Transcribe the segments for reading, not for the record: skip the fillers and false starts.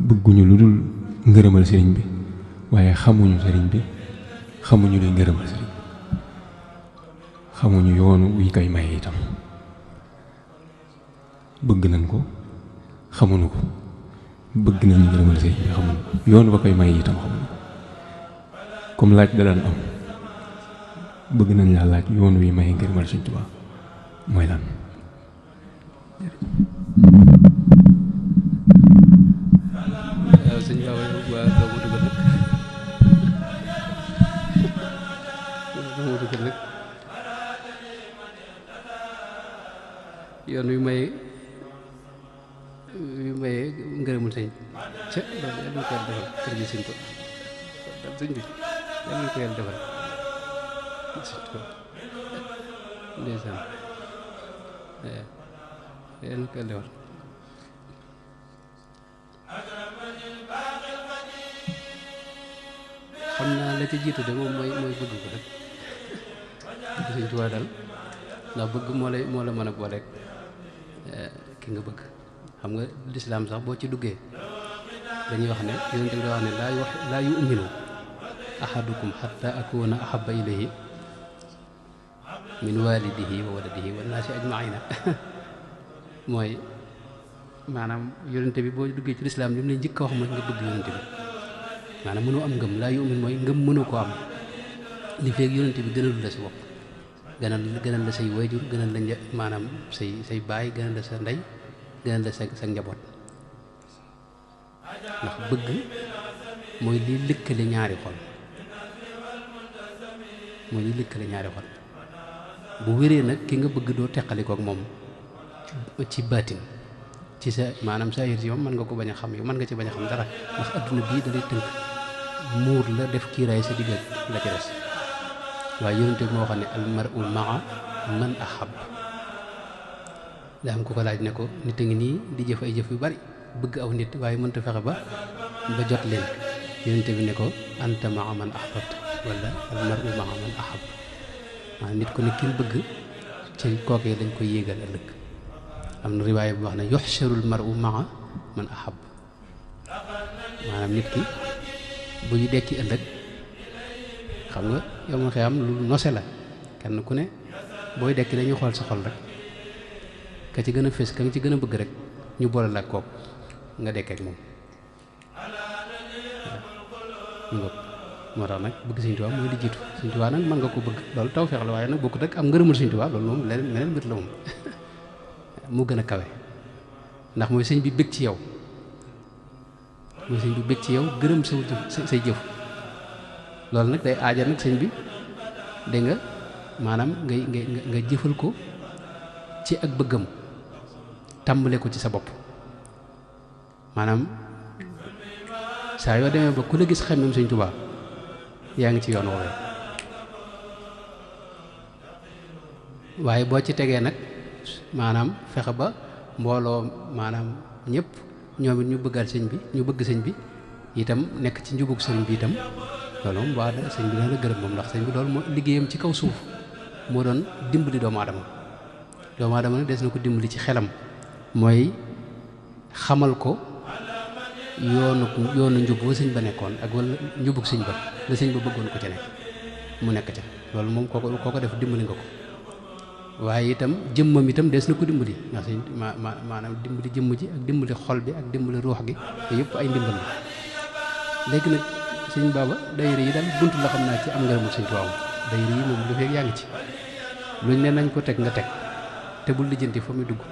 bëgguñu lu dul ngërëmal sëriñ bi waaye xamuñu sëriñ bi xamuñu luy ngërëmal sëriñ bi xamuñu yoonu wi koy maye itam bëgg nañ ko xamuñu ko bëgg nañu ngërëmal sëriñ bi xamuñu yoonu ba koy maye itam xamuñu comme laaj da daan am bëgg nañ laa laaj yoonu wi maye ngërëmal Sëriñ Tuubaa mooy lan. sëñ Ba waa doomu dugal nag yoon wi maye ngërëmul sëñ ca loolu yàlla na ko yàlla defal kër gi sëñ ko sëñ bi yàlla na ko yàlla defal sëñ ko ndeysaan yàlla na ko yàlla defal xam naa la ca jiitu de moom mooy bëgg ko rek bëgg Sëñ Tuubaa dal ndax bëgg moo la mën a booleeg ki nga bëgg xam nga lislaam sax boo ci duggee dañuy wax ne yonent bi da wax ne laa yu'minu ahadukum hatta akuna ahabba ilayhi min walidihi wa waladihi wa naasi ajmaina mooy maanaam yonent bi boo duggee ci lislaam li mu lay njëkk a wax mooy nga bëgg yonent bi maanaam mënoo am ngëm laa yu'min mooy ngëm mënoo ko am li feeg yonent bi gënalul la si bopp gënal la say wayjur gënal la maanaam say baay gënal la sa ndey gënal la sa njaboot ndax bëgg mooy li lëkkale ñaari xol bu wéree nag ki nga bëgg doo teqalikook moom ci baatin ci sa maanaam sa yër si moom mën nga ko bañ a xam yow mën nga ci bañ a xam dara ndax adduna bii da lay tënk muur la def kiiraay sa diggal la ca des waaye yonente bi moo xam ne al mar'u ma'a man ahab daa am ku ko laaj ne ko nit a ngi nii di jëf ay jëf yu bari bëgg aw nit waaye mënta fexe ba jot leen yonente bi ne ko anta ma'a man ahbabta wala al mar'u ma'a man ahab maanaam nit ku ne ki bëgg ci kooke dañ koy yéegal ëllëg am na riwaaya bu wax ne yuhsharul mar'u ma'a man ahab maanaam nit ki bu ñu dekki ëllëg xam nga yow ma xëy am lu nose la kenn ku ne booy dekki dañuy xool sa xol rek ka ci gën a fés ka nga ci gën a bëgg rek ñu boole la kook nga dekkee ak moom moo tax nag bëgg Sëñ Tuubaa mooy di jiitu Sëñ Tuubaa nag mën nga ko bëgg loolu tawfeex la waaye nag bokkut ak am ngërëmul Sëñ Tuubaa loolu moom leneen mbir la moom mu gën a kawe ndax mooy sëñ bi bëgg ci yow mooy sëñ bi bëgg ci yow gërëm say jëf loolu nag day aaja nag sëñ bi dégg nga maanaam nga jëfal ko ci ak bëggam tàmbale ko ci sa bopp maanaam saa yoo demee ba ku la gis xemmem Sëñ Tuubaa yaa ngi ci yoon woowee waaye boo ci tegee nag maanaam fexe ba mbooloo maanaam ñëpp ñoom it ñu bëggal sëñ bi ñu bëgg sëñ bi itam nekk ci njubug sëñ bi itam loolu moom waa sëñ bi dana gërëm moom ndax sëñ bi loolu moo liggéeyam ci kaw suuf moo doon dimbali doomu aadama nag des na ko dimbali ci xelam mooy xamal ko yoonu njub ba sëñ ba nekkoon ak wala njubug sëñ ba la sëñ ba bëggoon ko ci nekk mu nekk ca loolu moom kooko def dimbali nga ko waaye itam jëmmam itam des na ko dimbali ndax sëñ maanaam dimbali jëmm ji ak dimbali xol bi ak dimbali ruux gi te yëpp ay ndimbal la léegi nag sëñ Baba dayre yi daal bunt la xam naa ci am ngërëmul Sëñ Tuubaa dayre yi moom lu fekk yaa ngi ci luñ ne nañ ko teg nga teg te bul lijjanti fa muy dugg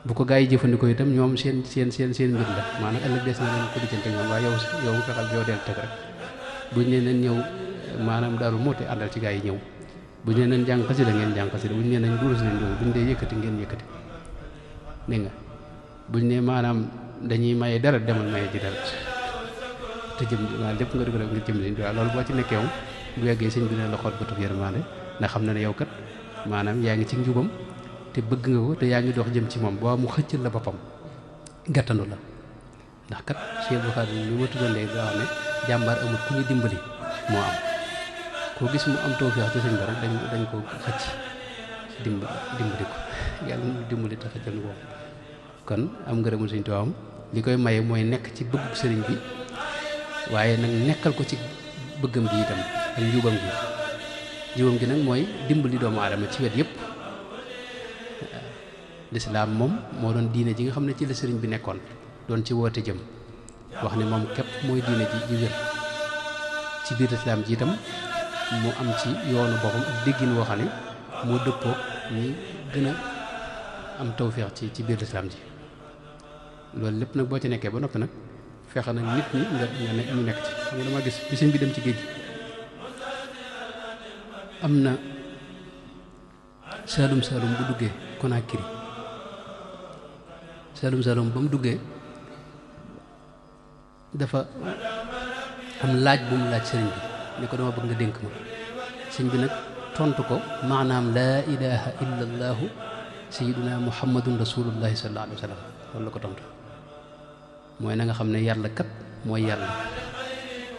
bu ko gaa yi jëfandikoo itam ñoom seen mbir la maanaam ëllëg des na leen ko lijjanti ñoom waaye yow fexal bi yow del teg rek buñ ne nañ ñëw maanaam Daaru Muxti àndal ci gaa yi ñëw buñ ne nañ jàng xasida ngeen jàng xasida buñ ne nañ durus nañ durus buñ dee yëkkati ngeen yëkkati dégg nga buñ ne maanaam dañuy maye dara demal maye ji dara te jëm maanaam lépp nga dugg rek nga jëm Sëñ Tuubaa loolu boo ci nekkee moom bu yàggee sëñ bi ne la xool bëtub yërmande ndax xam na ne yow kat maanaam yaa ngi ci njubam te bëgg nga ko te yaa ngi dox jëm ci moom boo mu xëccal la boppam gàttandu la ndax kat Cheikh Abdou Khadre li ma tuddoon léegi daa wax ne jàmbaar amul ku ñu dimbali moo am koo gis mu am tawfeex ci sëñ bi rek dañ ko xëcc dimbali ko yàlla mu dimbali te xëccal ko kon am ngërëmul sëñ Tuubaa am li koy maye mooy nekk ci bëggu sëriñ bi waaye nag nekkal ko ci bëggam gi itam ak njubam gi nag mooy dimbali doomu aadama ci wet yépp lislaam moom moo doon diine ji nga xam ne ci la sëriñ bi nekkoon doon ci woote jëm wax ne moom képp mooy diine ji wér ci biir lislaam ji itam mu am ci yoonu boppam ak déggin woo xam ne moo dëppoo ñi gën a am tawféex ci biir lislaam ji loolu lépp nag boo ci nekkee ba noppi nag fexe nag nit ñi ñu nekk ci xam nga dama gis bi sëñ bi dem ci géej gi am na saalum bu duggee Conakry saalum ba mu duggee dafa am laaj bu mu laaj sëriñ bi ni ko dama bëgg nga dénk ma sëñ bi nag tontu ko maanaam laa ilaha illa allahu sayyiduna muhammadun rasulullahi sallallahu alayhi wa sallam loolu la ko tontu mooy na nga xam ne yàlla kat mooy yàlla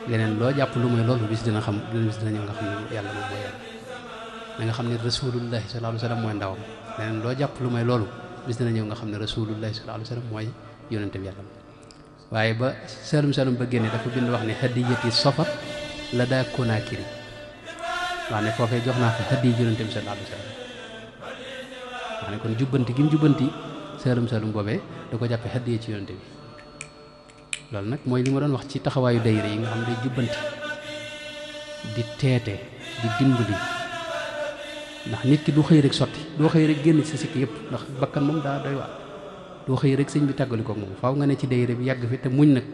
leneen loo jàpp lu mooy loolu bis dina ñëw nga xam ne yàlla moom mooy yàlla na nga xam ne rasulullahi sallallahu alayhi wa sallam mooy ndawam leneen loo jàpp lu mooy loolu bis dina ñëw nga xam ne rasulullahi sallallahu alayhi wa sallam mooy yonente bi yàlla waaye ba salum ba génne dafa bind wax ne hadiyati safar la daa Conakry wax ne foofee jox naa fa hadiya yonente bi sallallahu alayhi wa sallam wax ne kon jubbanti gi mu jubbanti salum boobee da ko jàppe hadiya ci yonente bi loolu nag mooy li ma doon wax ci taxawaayu dayre yi nga xam ne day jubbanti di teete di dimbali ndax nit ki du xëy rek sotti doo xëy rek génn ci sa sikk yëpp ndax bakkan moom daa doy waar doo xëy rek sëñ bi tàggali koog moom faaw nga ne ci dayre bi yàgg fi te muñ nag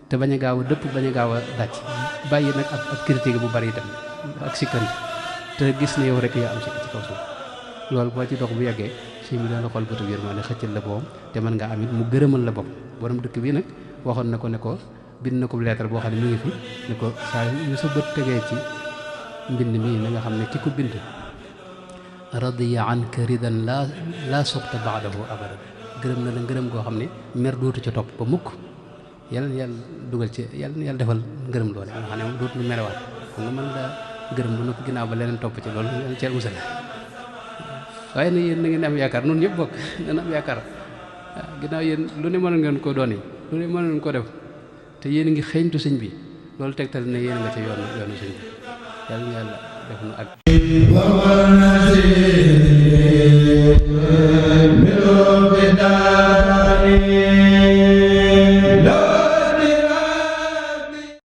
te bañ a gaaw a dëpp bañ a gaaw a dàcc bàyyi nag ak critique bu bari itam ak sikkandi te gis ne yow rek yaa am sikk ci kaw suuf loolu boo ci dox bu yàggee sëñ bi dana xool bëtu yërmande xëccal la boppam te mën nga am it mu gërëmal la bopp borom dëkk bi nag waxoon na ko bind na ko lettre boo xam ne mu ngi fi ne ko saa yu sa bët tegee ci mbind mii na nga xam ne ki ko bind radiya anka ridan la suqta ba'dahu abadan gërëm na la ngërëm goo xam ne mer dootu ca topp ba mukk yàlla dugal ci yàlla defal ngërëm loole nga xam ne moom dootu lu merewaat xam nga mën la gërëm lu noppi ginnaaw ba leneen topp ci loolu yàlla ceel musal waaye nag yéen na ngeen am yaakaar noonu ñëpp bokk dana am yaakaar waaw ginnaaw yéen lu ne mën ngeen ko doon lu ne mën ngeen ko def te yéen a ngi xeeñtu sëñ bi loolu tegtal ne yéen nga ca yoonu sëñ bi yàlla def na ak